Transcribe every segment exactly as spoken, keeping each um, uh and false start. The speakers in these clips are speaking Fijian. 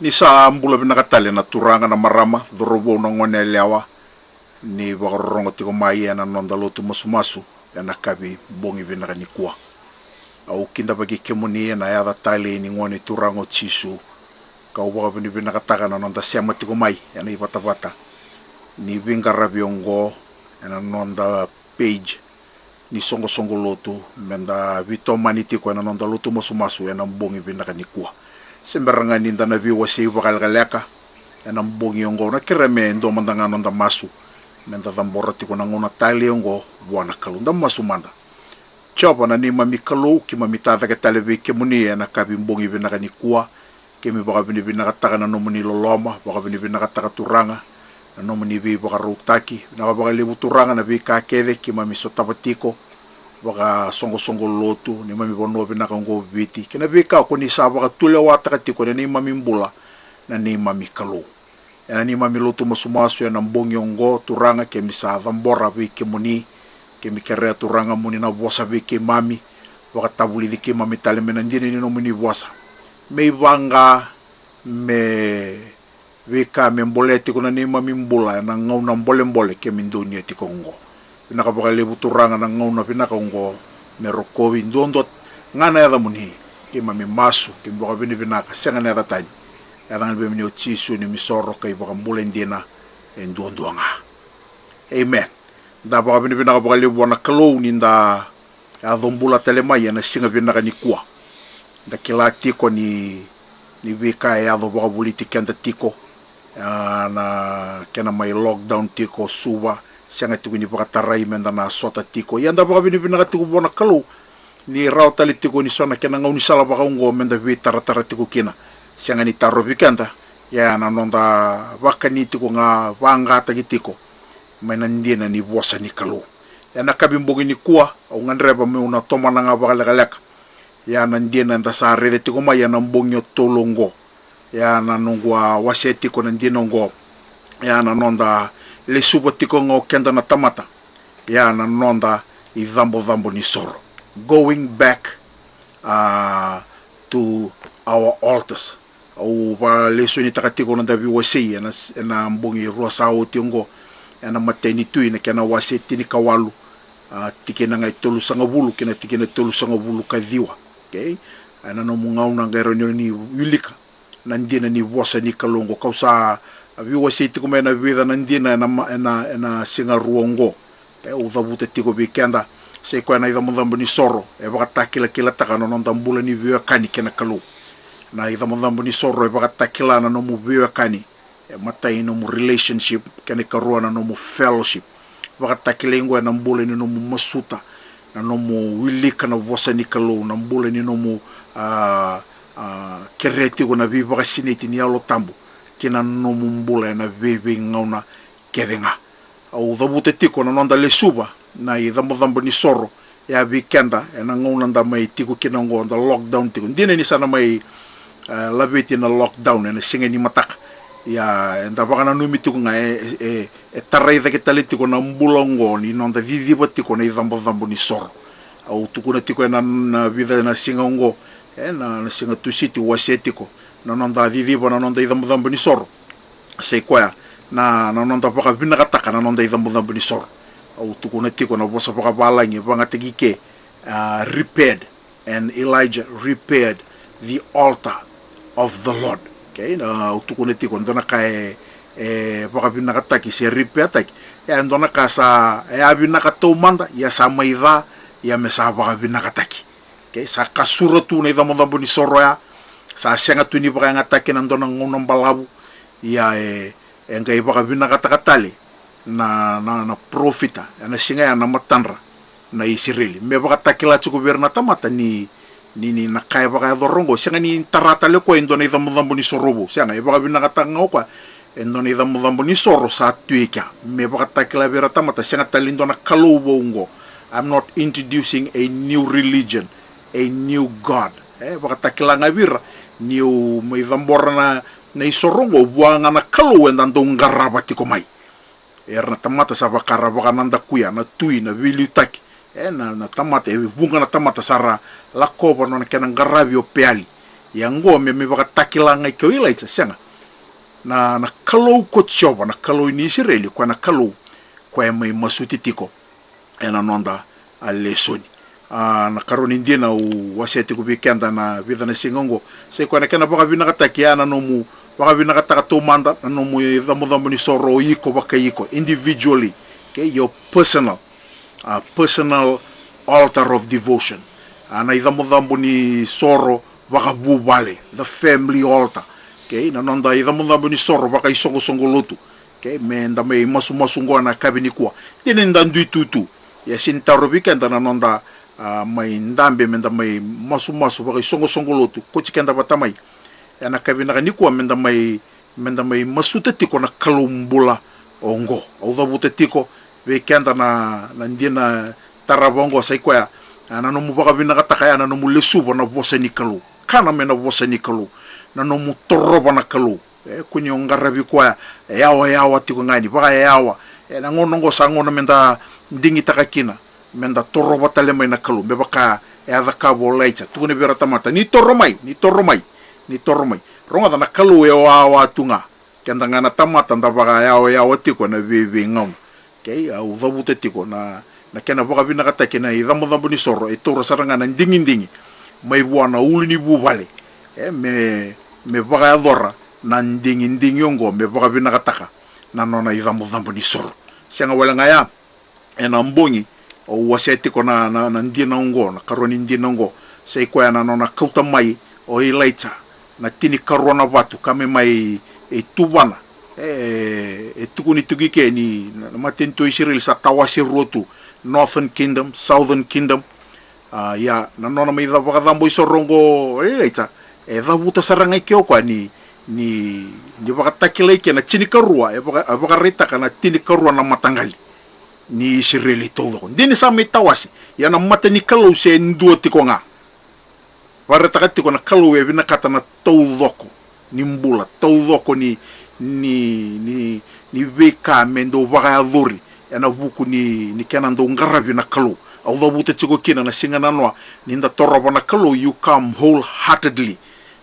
Ni sa bula vinaka tale na turaga, na marama, cauravou, na gone yalewa, ni vakarorogo tiko mai ena noda lotu masumasu ena kavi bogi vinaka nikua. Au kidavaki kemuni ena yaca talei ni Gone Turaga o Jisu, kau vakavinavinakataka na noda sema tiko mai ena ivatavata ni veiqaravi oqo ena noda page ni soqosoqo lotu, meda veitomani tiko ena noda lotu masumasu ena bogi vinaka nikua. Se bera ga nida na veiwasei vakalekaleka ena bogi oqo, na kerea me dua mada ga noda masu, meda cabora tiko na gauna talei oqo vua na Kalou. Da masu mada. Jiova na neimami Kalou, keimami tacake tale vei kemuni ena kavi bogi vinaka nikua. Keimami vakavinavinakataka na nomuni loloma, vakavinavinakataka Turaga na nomuni veivakarautaki. Vinaka vakalevu Turaga na veika kece keimami sotava tiko vakasoqosoqo lotu, neimami vanua vinaka oqo o Viti, kei na veika ko ni sa vakatulewataka tiko ena neimami bula, na neimami Kalou. Ena neimami lotu masumasu ena bogi oqo Turaga, keimami sa cabora vei kemuni. Keimami kerea Turaga mo ni na vosa vei keimami, vakatavulici keimami tale mai na dina ni nomuni vosa, me ivaqa me veika me bolea tiko na neimami bula ena gauna bolebole keimami donuya tiko oqo. Vinaka vakalevu Turaga na gauna vinaka oqo, me rokovi duadua ga na yacamuni. Keimami masu, keimami vakavinavinaka, sega na yaca tani, yaca ga ni Veiwekani o Jisu, neimami isoro ka iVakabula dina e duadua ga. Amen. Da vakavinavinaka vakalevu vua na Kalou nida yaco bula tale mai ena siga vinaka nikua. Da kila tiko ni, ni veika e yaco vakavoliti keda tiko, a, na kena mai lockdown tiko Suva, sega tiko ni vakatarai meda na sota tiko. Ia da vakavinavinaka tiko vua na Kalou ni rawa tale tiko ni so na kena gaunisala vaka oqo meda veitaratara tiko kina. Sega ni tarovi keda, ia na noda vakani tiko ga, vaqataki tiko mai na dina ni vosa ni Kalou. Ena kavi bogi nikua au gadreva meu na tomana ga vakalekaleka. Ia na dina eda sa raica tiko mai ena bogi o tolu oqo. Ia na noqu a wasea tiko na dina oqo. Ia na noda lesuva tiko ga o keda na tamata. Ia na noda icabocabo ni soro. Going back, a, to our altars. Au vakalesonitaka tiko na noda veiwasei ena, ena bogi rua sa oti oqo, ena imatai ni Tui na kena wase tinikawalu, a, tikina ga e tolusagavulu kei na tikina e tolusagavulu ka ciwa. Okay? Ena nomu gauna qai rawa ni o ni wilika na dina ni vosa ni Kalou oqo. Kau sa veiwasei tiko mai ena vica na dina ena ma-, ena, ena siga rua oqo. E, au cavuta tiko vei keda, sa i koya na icabocabo ni soro e vakatakilakilataka na noda bula ni veiwekani kei na Kalou. Na icabocabo ni soro e vakatakila na nomu veiwekani, e, matai nomu relationship, kena ikarua na nomu fellowship. Vakatakilai oqo ena bula ni nomu masuta, na nomu wilika na vosa ni Kalou, na bula ni nomu, a, a, kerea tiko na veivakasinaiti ni Yalo Tabu ki na nomu bula ena veiveigauna kece ga. Au cavuta tiko na noda lesuva na icabocabo ni soro, ia vei keda ena gauna da mai tiko kina oqo, da lockdown tiko. Dina ni sa na mai, e, laveti na lockdown ena siga ni mataka. Ia eda vakananumi tiko ga e, e, e tarai cake tale tiko na bula oqo ni noda ciciva tiko na icabocabo ni soro. Au tukuna tiko ena, na vica na siga oqo, ena, na siga Tusiti au wasea tiko na noda ciciva na noda icabocabo ni soro. Sa i koya na, na noda vakavinakataka na noda icabocabo ni soro. Au tukuna tiko na vosa vakavalagi e vagataki ke, a, repaired, and Elijah repaired the altar of the Lord. Okay? Na, au tukuna tiko, dua na ka e, e vakavinakataki se repair-taki, e dua na ka sa, e a vinaka taumada, ia sa mai ca, ia me sa vakavinakataki. Okay? Sa kasura tu na icabocabo ni soro ya, sa sega tu ni vakayagataki ena dua na gauna balavu, ia e, e qai vakavinakataka tale na, na, na parofita ena siga ya na matadra na Isireli, me vakatakila tiko vei ira na tamata ni, ni, ni na ka e vakayacora oqo, sega ni tara tale o koya e dua na icabocabo ni soro vou. Sega, e vakavinakataka ga o koya e dua na icabocabo ni soro sa tu e kea, me vakatakila vei ira na tamata, sega tale ni dua na Kalou vou oqo. I'm not introducing a new religion, a new God. E vakatakila ga vei ira niu mai cabora na, na isoro oqo vua ga na Kalou eda dau qarava tiko mai. Era na tamata sa vaka ra vakanadakuya na tui, na veiliutaki. E na, na tamata, e vuqa na tamata sa ra lakova na nona kena qaravi o Peali. Ia oqo me, me vakatakila ga i ke o Ilaija, sega. Na, na Kalou ko Jiova, na Kalou ni Isireli, koya na Kalou koya e mai masuti tiko ena noda a lesoni. A, na karua ni dina au wasea tiko vei keda na vica na siga oqo, sa i koya na kena vakavinakataki, a, na nomu vakavinakataka taumada na nomu icabocabo ni soro o iko vakai iko, individually, okay, your personal, a, personal altar of devotion. A, na icabocabo ni soro vakavuvale, the family altar. Okay, na noda icabocabo ni soro vakaisoqosoqo lotu. Okay, me da mai masumasu oqo na yakavi nikua. Dina ni da dui tutu. Ia sega ni taro vei keda na noda, a, mai dabe me da mai masumasu vakaisoqosoqo lotu, koti keda vata mai ena yakavi vinaka nikua me da mai, me da mai masuta tiko na Kalou bula oqo. Au cavuta tiko vei keda na, na dina tarava oqo, sa i koya, a, na nomu vakavinakataka, ya na nomu lesuva na vosa ni Kalou. Kana mai na vosa ni Kalou. Na nomu torova na Kalou. E, kua ni o qaravi koya e yawayawa tiko ga, ni vakayawa. E, na gauna oqo sa gauna me da digitaka kina, me da torova tale mai na Kalou, me vaka e a cakava o Ilaija. Tukuna vei ira na tamata, ni toro mai, ni toro mai, ni toro mai. Rogoca, na Kalou e wawa tu ga. Keda ga na tamata da vakayawayawa tiko ena veiveigauna. Okay, au cavuta tiko na, na kena vakavinakataki na icabocabo ni soro, e taura sara ga na digidigi mai vua na ulunivuvale. E, me, me vakayacora na digidigi oqo, me vakavinakataka na nona icabocabo ni soro. Sega wale ga ya, ena bogi au wasea tiko na, na, na dina oqo, na karua ni dina oqo, sa i koya na nona kauta mai o Ilaija na tinikarua na vatu ka me mai, e, tuvana. E, e tukuni tiko i ke ni na, na matanitu o Isireli sa tawase rua tu, Northern Kingdom, Southern Kingdom. A, ia, na nona mai ca-, vakacabo isoro oqo o Ilaija, e cavuta sara ga i ke o koya ni, ni, ni vakatakilai ke na tinikarua, e vaka-, e vakaraitaka na tinikarua na mataqali ni Isireli taucoko. Dina ni sa mai tawase, ia na mata ni Kalou se dua tiko ga. Vakaraitaka tiko na Kalou e vinakata na taucoko ni bula, taucoko ni, ni, ni, ni veika me dau vakayacori ena vuku ni, ni kena dau qaravi na Kalou. Au cavuta tiko kina na siga nanoa, ni da torova na Kalou, you come wholeheartedly.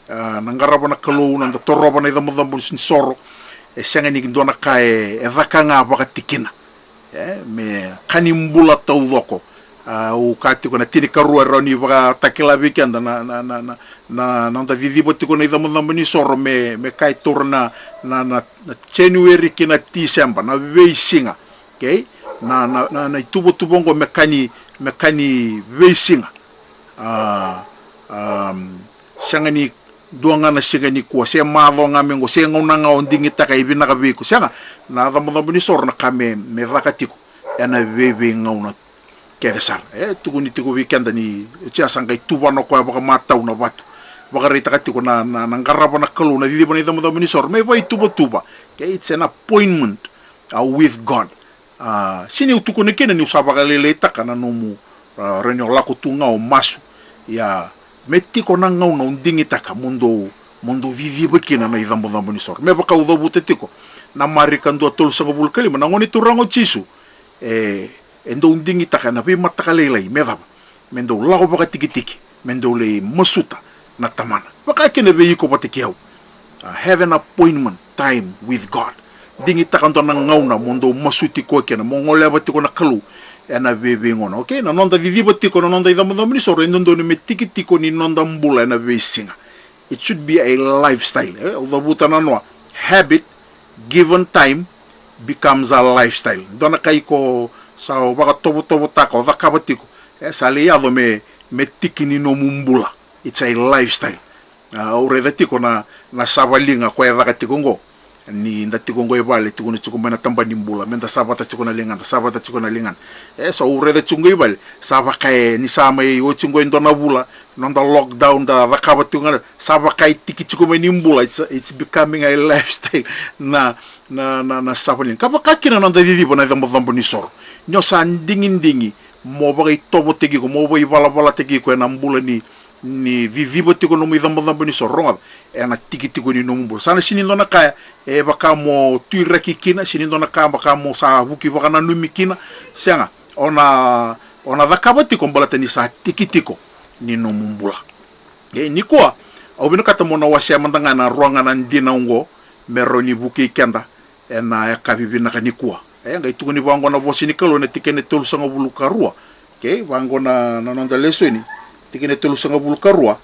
A, na qarava na Kalou, na da torova na icabocabo ni soro, e sega ni dua na ka e, e caka ga vakatikina. E, me ka ni bula taucoko. A, au kaya tiko na tinikarua e rawa ni vakatakila vei keda na, na, na, na, na, na noda ciciva tiko na icabocabo ni soro me, me ka e taura na, na, na, na January ki na December, na veisiga. Okay? Na, na, na, na ituvatuva oqo me ka ni, me ka ni veisiga. A, am, sega ni dua ga na siga nikua, se macawa ga mai oqo, se gauna ga o digitaka e vinaka vei iko. Sega, na icabocabo ni soro na ka me, me caka tiko ena veiveigauna kece sara. E tukuni tiko vei keda ni, e, sa qai tuvana o koya vakamatau na vatu. Vakaraitaka tiko na, na, na qarava na Kalou, na ciciva na icabocabo ni soro me vakaituvatuva. Okay, it's an appointment, uh, with God. A, sega niu tukuna kina niu sa vakalailaitaka na nomu, a, rawa ni o lako tu ga o masu. Ia, me tiko na gauna o digitaka mo dou, mo dou ciciva kina na icabocabo ni soro. Me vaka au cavuta tiko na Marika dua, tolusagavulu ka lima, na Gone Turaga o Jisu e, e dau digitaka ena veimataka lailai, me cava? Me dau lako vakatikitiki, me dau lai masuta na Tamana. Vaka kina vei iko vata kei au. A, have an appointment time with God. Digitaka dua na gauna mo dou masuti koya kina, mo goleva tiko na Kalou ena veiveigauna. Okay, na noda ciciva tiko na noda icabocabo ni soro e dodonu me tiki tiko ni noda bula ena veisiga. It should be a lifestyle. E, au cavuta nanoa, habit given time becomes a lifestyle. Dua na ka iko sa vakatovotovotaka, o cakava tiko, e sa lai yaco me, me tiki ni nomu bula. It's a lifestyle. A, au raica tiko na, na savaliga koya e caka tiko oqo. Ni da tiko oqo i vale, tukuna tiko mai na taba ni bula, me da savata tiko na ligada, savata tiko na ligada. E, sa au raica tiko oqo i vale, sa vaka e, ni sa mai oti oqo e dua na vula, noda lockdown da cakava tiko ga, sa vaka e tiki tiko mai ni bula, it's, it's becoming a lifestyle na, na, na, na savaliga. Ka vaka kina na noda ciciva na icabocabo ni soro. Ni o sa digidigi mo vakaitovotaki iko, mo vakaivalavala taki iko ena bula ni, ni ciciva tiko nomu icabocabo ni soro, rogoca, ena tiki tiko ni nomu bula. Sa na sega ni dua na ka e vaka mo tuiraki kina, sega ni dua na ka vaka mo sa vuki vakananumi kina. Sega, o na, o na cakava tiko baleta ni sa tiki tiko ni nomu bula. E, nikua, Au vinakata mo na wasea mada ga na rua ga na dina oqo me rawa ni vukei keda ena yakavi vinaka nikua. E qai tukuni vaqo na vosa ni Kalou ena tikina e tolusagavulu ka rua. Okei, vaqo na, na noda lesoni, tikina e tolusagavulu ka rua.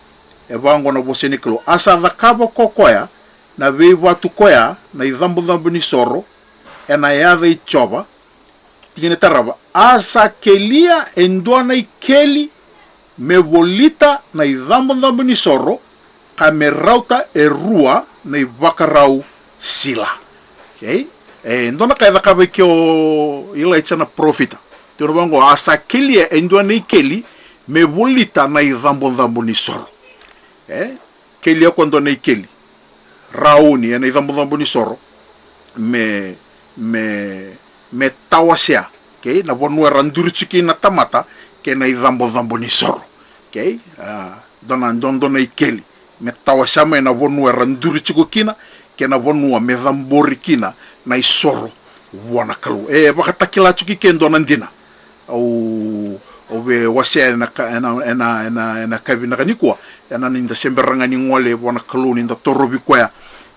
E vaqo na vosa ni Kalou: A sa cakava ko koya na veivatu koya na icabocabo ni soro ena yaca i Jiova. Tikina e tarava: A sa kelia e dua na ikeli me volita na icabocabo ni soro, ka me rauta e rua na ivakarau sila. Okei? E dua na ka e cakava i ke o Ilaija na parofita. Tukuna vaqo: A sa kelia e dua na ikeli me volita na icabocabo ni soro. E? Kelia ko dua na ikeli, rauni ena icabocabo ni soro me, me, me tawasea, okei, na vanua era duri tiko kina na tamata kei na icabocabo ni soro. Okei? A, dua na, dua, dua na ikeli me tawasea mai na vanua era duri tiko kina kei na vanua me cabori kina na isoro vua na Kalou. E vakatakila tiko i ke dua na dina. Au, au via wasea ena ka, ena, ena, ena, ena yakavi vinaka nikua, ena ni da se bera ga ni gole vua na Kalou, ni da torovi koya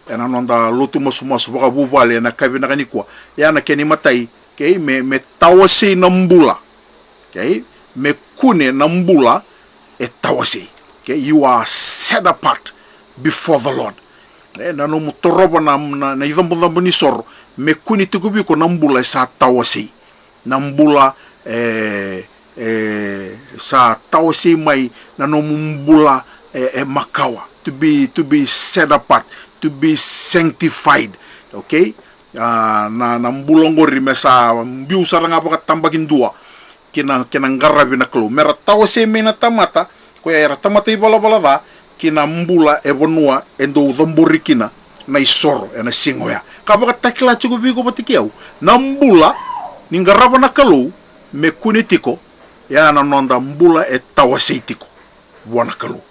ena noda lotu masumasu vakavuvale ena yakavi vinaka nikua. Ia na kena imatai, okei, me, me tawasei na bula. Okei? Me kune na bula e tawasei. Okei? You are set apart before the Lord. E, na nomu torova na, na, na icabocabo ni soro, me kune tiko vei iko na bula e sa tawasei. Na bula e, e sa tawasei mai na nomu bula e, e makawa. To be, to be set apart, to be sanctified. Okei? A, na, na bula oqori me sa biu sara ga vakatabakidua ki na, ki na qaravi na Kalou. Me ra tawasei mai na tamata, koya era tamata ivalavala ca, ki na bula e vanua e dau cabori kina na isoro ena siga oya. Ka vakatakila tiko vei iko vata kei au, na bula ni qarava na Kalou me kune tiko, ya na noda bula e tawasei tiko vua na Kalou.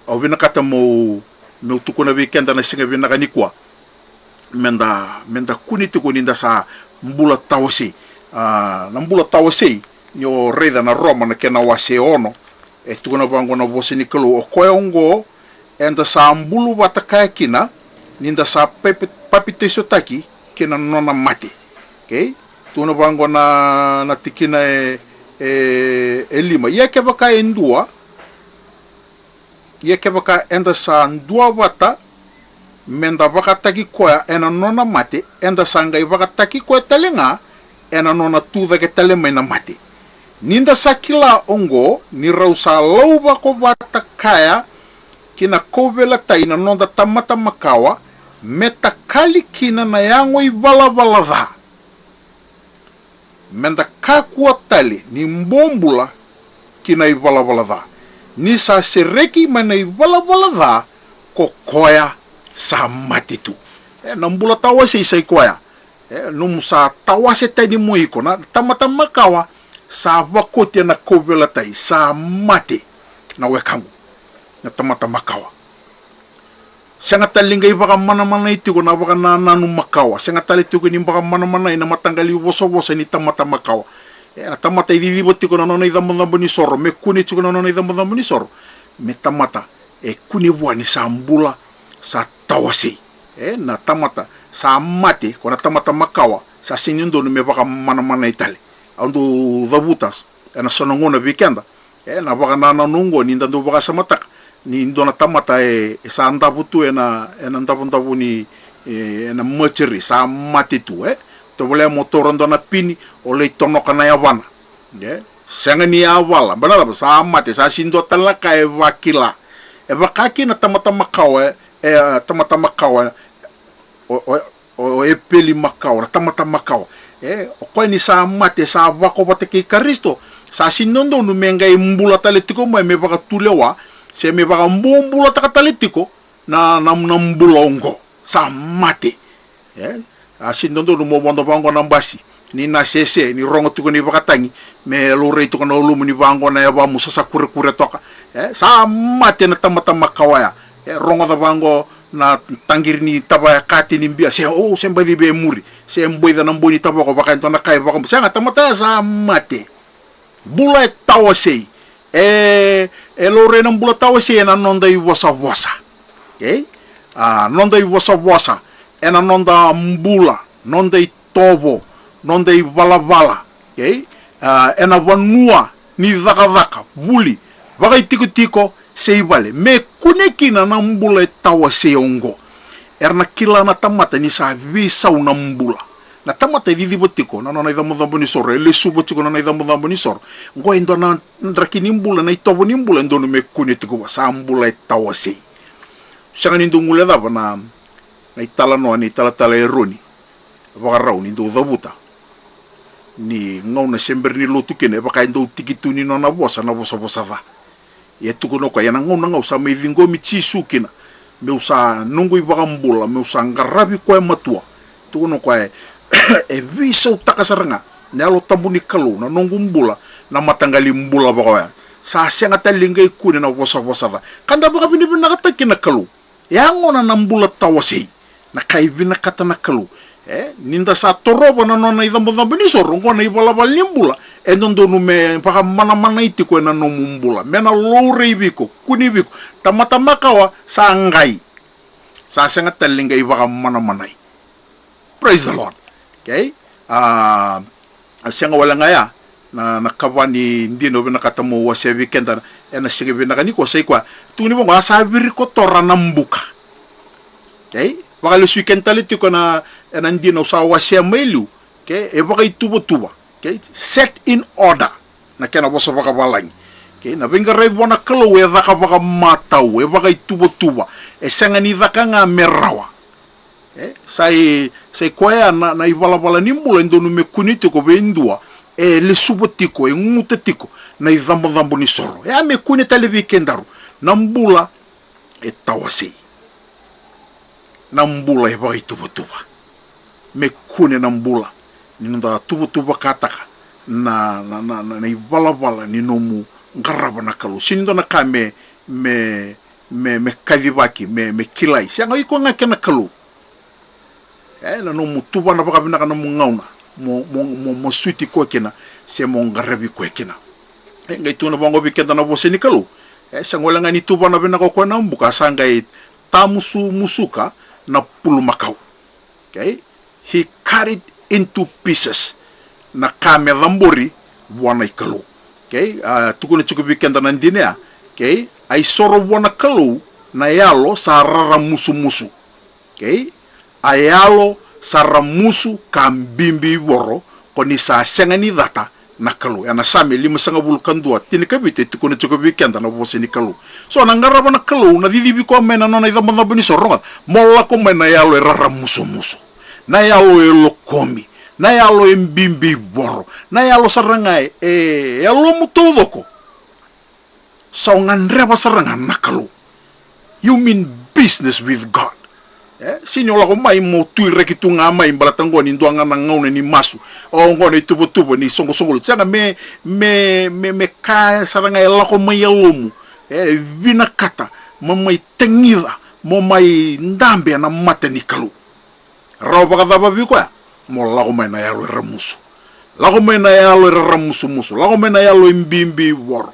Au vinakata meu, meu tukuna vei keda na siga vinaka nikua, meda, meda kune tiko ni da sa bula tawasei. A, na bula tawasei, ni o raica na Roma na kena wase ono, e tukuna vaqo na vosa ni Kalou: O koya oqo eda sa bulu vata kaya kina ni da sa papi-, papitaisotaki kei na nona mate. Okei? Tukuna vaqo na, na tikina e, e, e lima: Ia kevaka e dua, ia kevaka eda sa duavata meda vakataki koya ena nona mate, eda sa qai vakataki koya tale ga ena nona tucake tale mai na mate. Ni da sa kila oqo, ni rau sa lauvako vata kaya ki na kauveilatai na noda tamata makawa, me takali kina na yago ivalavala ca, meda kakua tale ni bobula ki na ivalavala ca. Ni sa sereki mai na ivalavala ca ko koya sa mate tu. E, na bula tawasei sa i koya. E, nomu sa tawase tani mo iko. Na tamata makawa sa vakoti ena kauveilatai, sa mate, na wekaqu. Na tamata makawa. Sega tale ni qai vakamanamanai tiko na vakanananu makawa. Sega tale tiko ni vakamanamanai na mataqali vosavosa ni tamata makawa. E, na tamata e ciciva tiko na nona icabocabo ni soro, me kune tiko na nona icabocabo ni soro, me tamata e kune vua ni sa bula, sa tawasei. E, na tamata sa mate, ko na tamata makawa, sa sega ni dodonu me vakamanamanai tale. Au dau cavuta ena so na gauna vei keda, e, na vakanananu oqo ni da dau vakasamataka ni dua na tamata e, e sa davo tu ena, ena davodavo ni, e, ena mortuary, sa mate tu, e. Tovolea mo taura dua na pini, o lai tonoka na yavana. E, sega ni yavala, baleta sa mate, sa sega ni dua tale na ka e vakila. E vaka kina na tamata makawa, e, e, tamata makawa, o, o, o, o Epeli makawa, na tamata makawa. E, o koya ni sa mate, sa vako vata kei Karisito, sa sega ni dodonu me qai bula tale tiko mai me vakatulewa, se me vakabobulataka tale tiko na, na, na bula oqo. Sa mate. E, a sega ni dodonu mo vodo vaqo na basi, ni nasese, ni rogo tiko na ivakatagi, me laurai tiko na ulumu ni vaqo na yavamu, sa, sa kurekure toka. E, sa mate na tamata makawa ya. E, rogoca vaqo na taqiri ni tavaya kati ni bia, se, o, se baci vei muri, se boica na boi ni tavako, vaka e dua na ka e vaka, sega, tamata ya sa mate. Bula e tawasei. E, e laurai na bula tawasei ena noda ivosavosa. Okay? A, noda ivosavosa, ena noda bula, noda itovo, noda ivalavala, okay? A, ena vanua ni cakacaka, vuli, vakaitikotiko, se ivale. Me kune kina na bula e tawasei oqo. Era na kila na tamata ni sa veisau na bula. Na tamata e ciciva tiko na nona icabocabo ni soro, e lesuva tiko na nona icabocabo ni soro. Oqo e dua na draki ni bula, na itovo ni bula e donu me kune tiko vua, sa bula e tawasei. Sega ni dau guilecava na, na italanoa ni talatala Eroni, vakarau ni dau cavuta ni gauna se bera ni lotu kina, e vaka e dau tiki tu ni nona vosa na vosavosa ca. Ia tukuna o koya, ia na gauna ga au sa mai ciqomi Jisu kina, meu sa noqu iVakabula, meu sa qaravi koya matua. Tukuna o koya, e veisautaka sara ga na Yalo Tabu ni Kalou na noqu bula, na mataqali bula vaka oya. Sa sega tale ni qai kune na vosavosa ca. Ka da vakavinavinakataki na Kalou. E a gona na bula tawasei, na ka e vinakata na Kalou. E, ni da sa torova na nona icabocabo ni soro, oqo na ivalavala ni bula e dodonu me vakamanamanai tiko ena nomu bula, me na laurai vei iko, kune vei iko. Tamata makawa sa qai, sa sega tale ni qai vakamanamanai. Praise the Lord. Okay? A, a sega wale ga ya na, na kava ni dina au vinakata meu wasea vei keda ena siga vinaka nikua, sa i koya, tukuni vaqo, a sa virikotora na buka. Okay? Vakalesui keda tale tiko na, ena dina au sa wasea mai liu. Okay? E vakaituvatuva. Okay? Set in order na kena vosa vakavalagi. Okay? Na veiqaravi vua na Kalou e caka vakamatau, e vakaituvatuva. E sega ni caka ga me rawa. E, sa i, sa i koya na, na ivalavala ni bula e donu me kune tiko vei dua e lesuva tiko, e guta tiko na icabocabo ni soro. E a me kune tale vei kedaru na bula e tawasei, na bula e vakaituvatuva. Me kune na bula ni noda tuvatuvakataka na, na, na, na, na ivalavala ni nomu qarava na Kalou. Sega ni dua na ka me, me, me, me kacivaki, me, me kilai. Sega, iko ga kei na Kalou. E, na nomu tuvana vakavinaka nomu gauna mo, mo, mo, mo suti koya kina, se mo qaravi koya kina. E, qai tukuna vaqo vei keda na vosa ni Kalou. E, sa gole ga ni tuvana vinaka o koya na buka, sa qai tamusumusuka na pulumakau. Okay? He cut it into pieces. Na ka me cabori vua na iKalou. Okay? A, tukuna tiko vei keda na dina ya. Okay? A isoro vua na Kalou na yalo sa raramusumusu. Okay? A yalo sa ramusu ka bibi voro, ko ni sa sega ni cata na Kalou. Ena Same limasagavulu ka dua, tinikavitu, e tukuna tiko vei keda na vosa ni Kalou. So na qarava na Kalou, na cicivi koya mai na nona icabocabo ni soro, rogoca, mo lako mai na yalo e raramusumusu, na yalo e lokomi, na yalo e bibi voro, na yalo sara ga e, e yalomu taucoko. Sa o gadreva sara ga na Kalou. You mean business with God. E, sega ni o lako mai mo tuiraki tu ga mai baleta qo ni dua ga na gauna ni masu. O qo na ituvatuva ni soqosoqo lotu. Sega, me, me, me, me ka sara ga e lako mai yalomu. E, vinakata mo mai tagica, mo mai dabe ena mata ni Kalou. Rawa vakacava vei koya? Mo lako mai na yalo e ramusu. Lako mai na yalo e raramusumusu. Lako mai na yalo e bibi voro.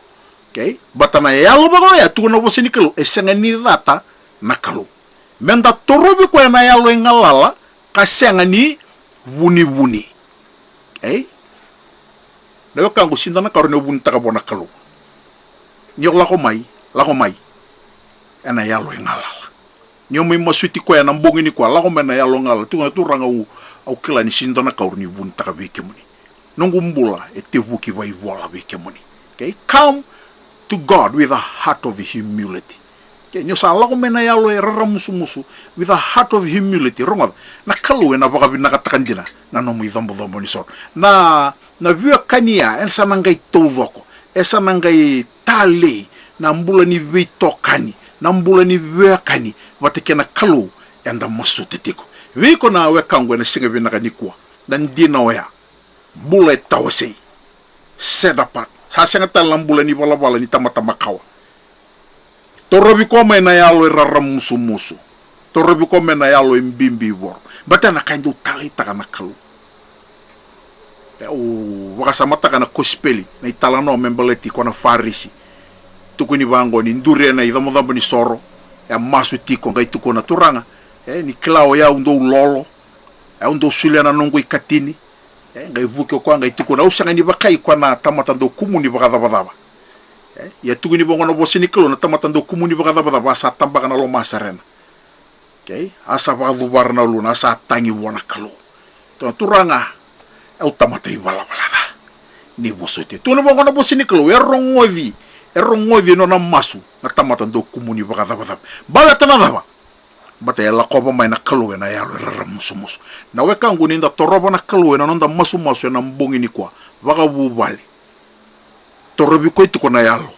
Okay? Bata na yalo vaka oya, tukuna na vosa ni Kalou, e sega ni cata na Kalou. Meda torovi koya na yalo e galala, ka sega ni vunivuni. Okay? Na wekaqu, sega ni dua na ka rawa ni o vunitaka vua na Kalou. Ni o lako mai, lako mai ena yalo e galala. Ni o mai masuti koya ena bogi nikua, lako mai na yalo galala, tukuna, Turaga, au, au kila ni sega ni dua na ka au rawa ni vunitaka vei kemuni. Noqu bula e tevuki vakaivola vei kemuni. Okay? Come to God with a heart of humility. Okay? Ni o sa lako mai na yalo e raramusumusu, with a heart of humility, rogoca, na Kalou ena vakavinakataka dina na nomu icabocabo ni soro. Na, na veiwekani ya, e sa na qai taucoko, e sa na qai talei na bula ni veitokani, na bula ni veiwekani vata kei na Kalou eda masuta tiko. Vei iko na wekaqu ena siga vinaka nikua, na dina oya, bula e tawasei, set apart. Sa sega tale na bula ni valavala ni tamata makawa. Torovi koya mai na yalo e raramusumusu. Torovi koya mai na yalo e bibivoro. Baleta na ka e dau taleitaka na Kalou. E, au vakasamataka na kosipeli, na italanoa me baleti koya na Farisi. Tukuni vaqo, ni duri ena icabocabo ni soro, E a masu tiko, qai tukuna, Turaga, e, ni kila o yau dou lolo, e, au dou solia na noqu ikatini, e, qai vuki o koya qai tukuna, au sega ni vakai koya na tamata dau kumuni vakacavacava. E, ia tukuni vaqo na vosa ni Kalou, na tamata dau kumuni vakacavacava a sa tabaka na lomaserena. Okay? A sa vakacuvara na uluna, a sa tagi vua na Kalou. Tukuna, Turaga, au tamata ivalavala ca. Ni vosoti. Tukuna vaqo na vosa ni Kalou, e rogoci, e rogoci e nona masu na tamata dau kumuni vakacavacava. Baleta na cava? Baleta e lakova mai na Kalou ena yalo e raramusumusu. Na wekaqu, ni da torova na Kalou ena noda masumasu ena bogi nikua, vakavuvale, torovi koya tiko na yalo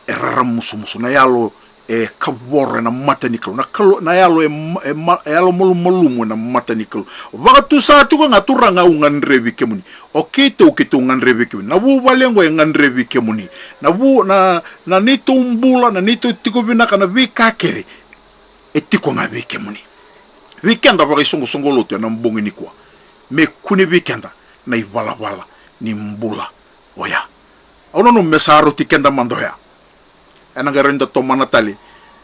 e raramusumusu, na yalo e kavoro ena mata ni Kalou, na Kalou, na yalo e ma-, e ma-, e yalo malumalumu ena mata ni Kalou. Vakatusa tiko ga, Turaga, au gadrevi kemuni. O keitou, keitou gadrevi kemuni. Na vuvale oqo e gadrevi kemuni. Na vu-, na, na neitou bula, na neitou tiko vinaka, na veika kece e tiko ga vei kemuni. Vei keda vakaisoqosoqo lotu ena bogi nikua, me kune vei keda na ivalavala ni bula oya. Au nanuma me sa rauti keda mada oya. Ena qai rawa ni da tomana tale,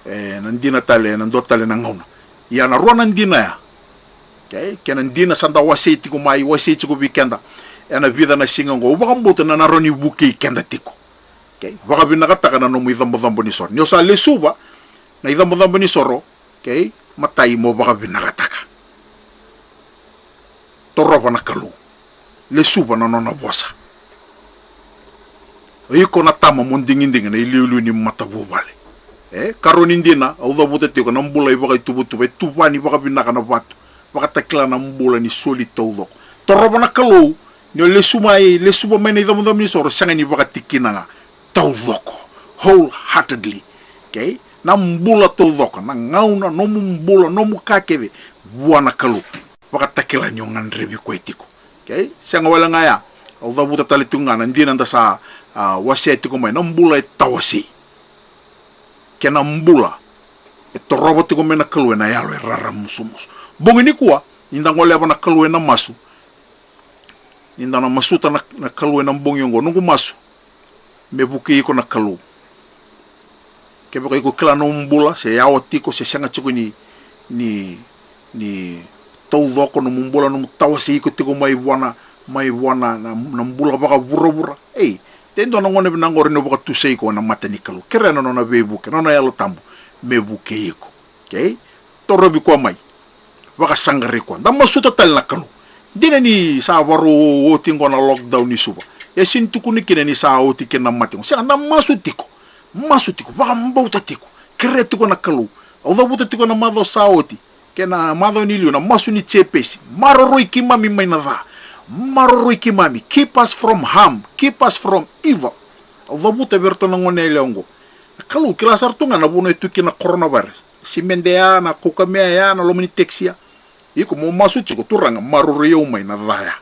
e, na dina tale ena dua tale na gauna. Ia na rua na dina ya, okay, kei na dina sa da wasei tiko mai, wasei tiko vei keda ena vica na siga oqo, au vakabauta na, na rawa ni vukei keda tiko. Okay, vakavinakataka na nomu icabocabo ni soro. Ni o sa lesuva na icabocabo ni soro, okay, matai, mo vakavinakataka. Torova na Kalou. Lesuva na nona vosa. O iko na tama, mo digidigi na iliuliu ni matavuvale. E, karua ni dina, au cavuta tiko, na bula ivakaituvatuva, e tuvani vakavinaka na vatu, vakatakila na bula ni soli taucoko. Torova na Kalou. Ni o lesu mai, lesuva mai na icabocabo ni soro, sega ni vakatikina ga, taucoko, wholeheartedly. Okay? Na bula taucoko, na gauna, nomu bula, nomu ka kece, vua na Kalou. Vakatakila ni o gadrevi koya tiko. Okay? Sega wale ga ya, au cavuta tale tiko ga na dina da sa, a, wasea tiko mai, na bula e tawasei. Kei na bula e torova tiko mai na Kalou ena yalo e raramusumusu. Bogi nikua, ni da goleva na Kalou ena masu, ni da na masuta na, na Kalou ena bogi oqo, noqu masu, me vukei iko na Kalou. Kevaka iko kila nomu bula se yawa tiko se sega tiko ni, ni, ni taucoko nomu bula, nomu tawasei iko tiko mai vua na, mai vua na, na, na bula vakavuravura. Ei, de dua na gauna vinaka oqori ni o vakatusai iko ena mata ni Kalou. Kerea na nona veivuke, na nona Yalo Tabu me vukei iko. Okay? Torovi koya mai. Vakasaqarai koya. Da masuta tale na Kalou. Dina ni sa varau oti oqo na lockdown ni Suva, e sega ni tukuni kina ni sa oti kina na mate oqo. Sega, da masu tiko. Masu tiko. Vakabauta tiko. Kerea tiko na Kalou. Au cavuta tiko na macawa sa oti kei na macawa ni liu na masu ni Jepesi. Maroroi keimami mai na ca. Maroroi keimami. Keep us from harm. Keep us from evil. Au cavuta vei iratou na gone yalewa oqo. Na Kalou kila sara tu ga na vanua e tu kina na coronavirus. Simede ya, na kaukamea ya, na loma ni tekisi ya. Iko mo masu tiko, Turaga, maroroi au mai na ca ya.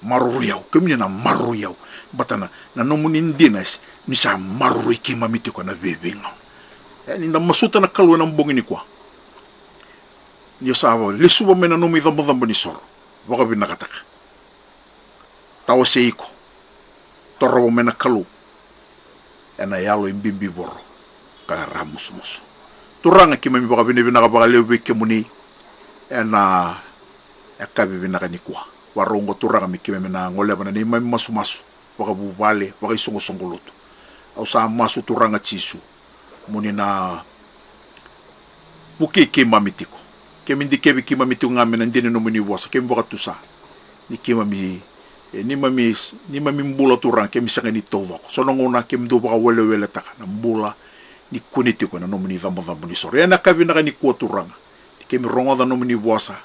Maroroi au, kemuni na maroroi au. Baleta na, na nomuni dina, ni sa maroroi keimami tiko ena veiveigauna. E, ni da masuta na Kalou ena bogi nikua. Ni o sa lesuva mai na nomu icabocabo ni soro, vakavinakataka. Tawasei iko. Torova mai na Kalou ena yalo e bibivoro ka ramusumusu. Turaga, keimami vakavinavinaka vakalevu vei kemuni ena yakavi vinaka nikua. Varau oqo, Turaga, me keimami na goleva na neimami masumasu vakavuvale, vakaisoqosoqo lotu. Au sa masu, Turaga Jisu, mo ni na vukei keimami tiko. Keimami dikevi keimami tiko ga mai na dina ni nomuni vosa, keimami vakatusa ni keimami, e, neimami, neimami bula, Turaga, keimami sega ni taucoko. So na gauna keimami dau vakaweleweletaka na bula ni kune tiko ena nomuni icabocabo ni soro. Ena yakavi vinaka nikua, Turaga, ni keimami rogoca na nomuni vosa,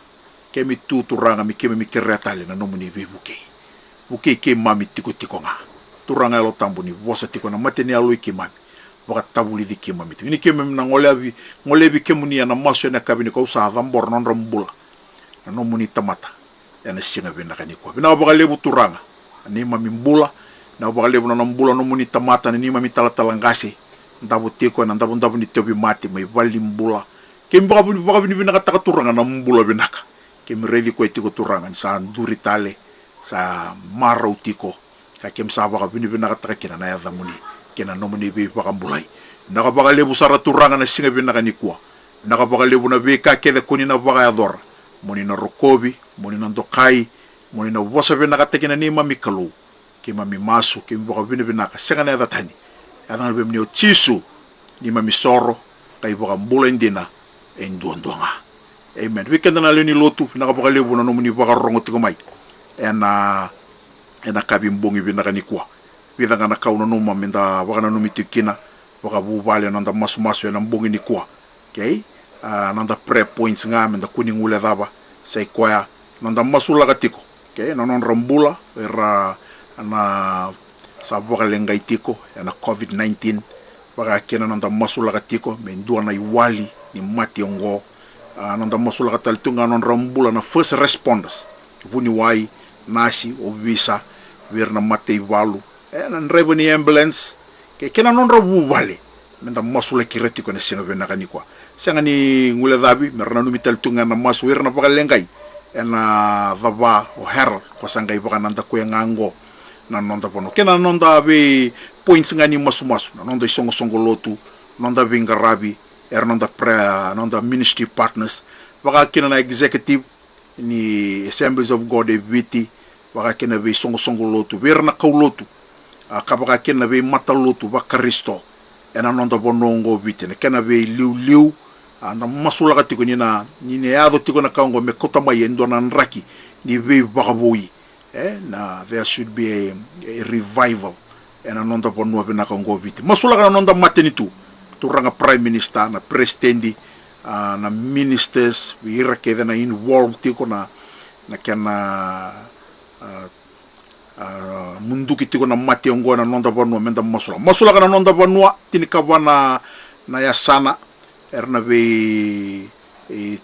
keimami tu, Turaga, me keimami kerea tale na nomuni veivukei. Vukei keimami tikotiko ga, Turaga Yalo Tabu, ni vosa tiko ena mata ni yalo i keimami. Vakatavulici keimami tiko. Ni keimami na golevi, golevi kemuni ena masu ena yakavi nikua. Au sa cabora na nodra bula na nomuni tamata ena siga vinaka nikua. Vinaka vakalevu, Turaga, na neimami bula. Vinaka vakalevu na nona bula na nomuni tamata, na neimami talatala qase, davo tiko ena davodavo ni tauvimate mai valenibula. Keimami vakavinavinakataka, Turaga, na bula vinaka. Keimami raici koya tiko, Turaga, ni sa duri tale, sa marau tiko, ka keimami sa vakavinavinakataka kina na yacamuni. kei na nomuni veivakabulai. Vinaka vakalevu sara Turaga na siga vinaka nikua. Vinaka vakalevu na veika kece ko ni na vakayacora. Mo ni na rokovi, mo ni na dokai, mo ni na vosa vinakataki na neimami Kalou. Keimami masu, keimami vakavinavinaka, sega na yaca tani. Yaca ga na vei muni o Jisu, neimami soro, ka iVakabula e dina, e duadua ga. Amen. Vei keda na lewe ni lotu, vinaka vakalevu na nomuni vakarorogo tiko mai. Ena, ena kavi bogi vinaka nikua. Vica ga na ka au nanuma meda vakananumi tiko kina, vakavuvale na noda masumasu ena bogi nikua. Okay? A, noda prayer points ga meda kua ni guilecava, sa i koya noda masulaka tiko. Okay? Na nodra bula era na sa vakaleqai tiko ena COVID nineteen, vaka kina noda masulaka tiko me dua na iwali ni mate oqo. A, noda masulaka tale tu ga nodra bula na first responders, vuniwai, nasi, ovisa, vei ira na mataivalu, e, na draiva ni ambulance, kei, kei na nodra vuvale, meda masulaki ira tiko ena siga vinaka nikua. Sega ni guilecavi, mera nanumi tale tu ga na masu vei ira na vakaleqai ena cava o Harold, ko sa qai vakanadakuya ga oqo na noda vanua. Kei na noda vei points ga ni masumasu, na noda isoqosoqo lotu, noda veiqaravi, era noda prayer, noda ministry partners, vaka kina na executive ni Assemblies of God e Viti, vaka kina na veisoqosoqo lotu, vei ira na kaulotu, a, ka vaka kina na veimatalotu vaKarisito ena noda vanua oqo o Viti, na kena veiliuliu, a, da masulaka tiko ni na, ni na yaco tiko na ka oqo me kauta mai e dua na draki ni veivakavoui. E, na, there should be a, a revival ena noda vanua vinaka oqo o Viti. Masulaka na noda matanitu, turaga Prime Minister, na peresitedi, a, na ministers, vei ira kece na involve tiko na, na kena, a, a, muduki tiko na mate oqo ena noda vanua, meda masulaka. Masulaka na noda vanua, tinikava na, na yasana, era na vei, e,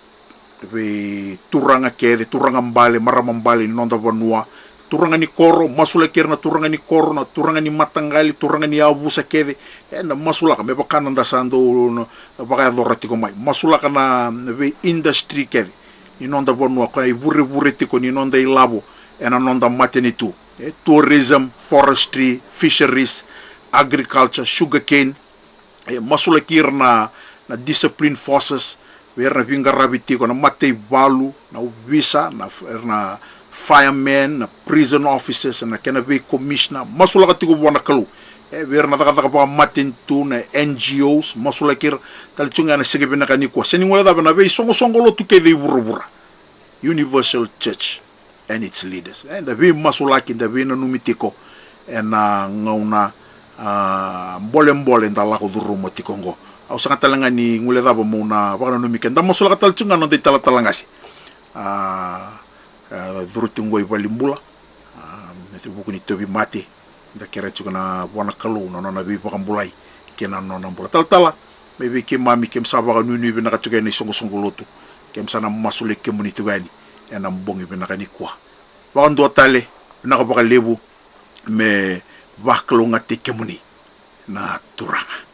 vei turaga kece, turaga bale, marama bale ni noda vanua, turaga ni koro, masulaki ira na turaga ni koro, na turaga ni mataqali, turaga ni yavusa kece, eda masulaka, me vaka na da sa dau na vakayacora tiko mai. Masulaka na, na vei industry kece ni noda vanua, ka ivurevure tiko ni noda ilavo ena noda matanitu. E, tourism, forestry, fisheries, agriculture, sugarcane, e, masulaki ira na, na discipline forces, vei ira na veiqaravi tiko, na mataivalu, na ovisa, na f-, ira na firemen, na prison officers, na kena vei commissioner, masulaka tiko vua na Kalou. E, vei ira na cakacaka vakamatanitu, na N G Os, masulaki ira tale tiko ga ena siga vinaka nikua. Sega ni guilecava na veisoqosoqo lotu kece i vuravura. Universal Church and its leaders. E, da veimasulaki, da veinanumi tiko ena gauna, a, bolebole da lako curuma tiko oqo. Au sega tale ga ni guilecava meu na vakananumi keda, da masulaka tale tiko ga na noda italatala qase. A, a, curu tiko oqo i valenibula, a, me vuku ni tauvimate. Da kerea tiko na vua na Kalou na nona veivakabulai kei na nona bula. Talatala, mai vei keimami, keimami sa vakanuinui vinaka tiko yani na isoqosoqo lotu. Keimami sa na masulaki kemuni tiko yani ena bogi vinaka nikua. Vakadua tale, vinaka vakalevu, me vakalougatataki kemuni na Turaga.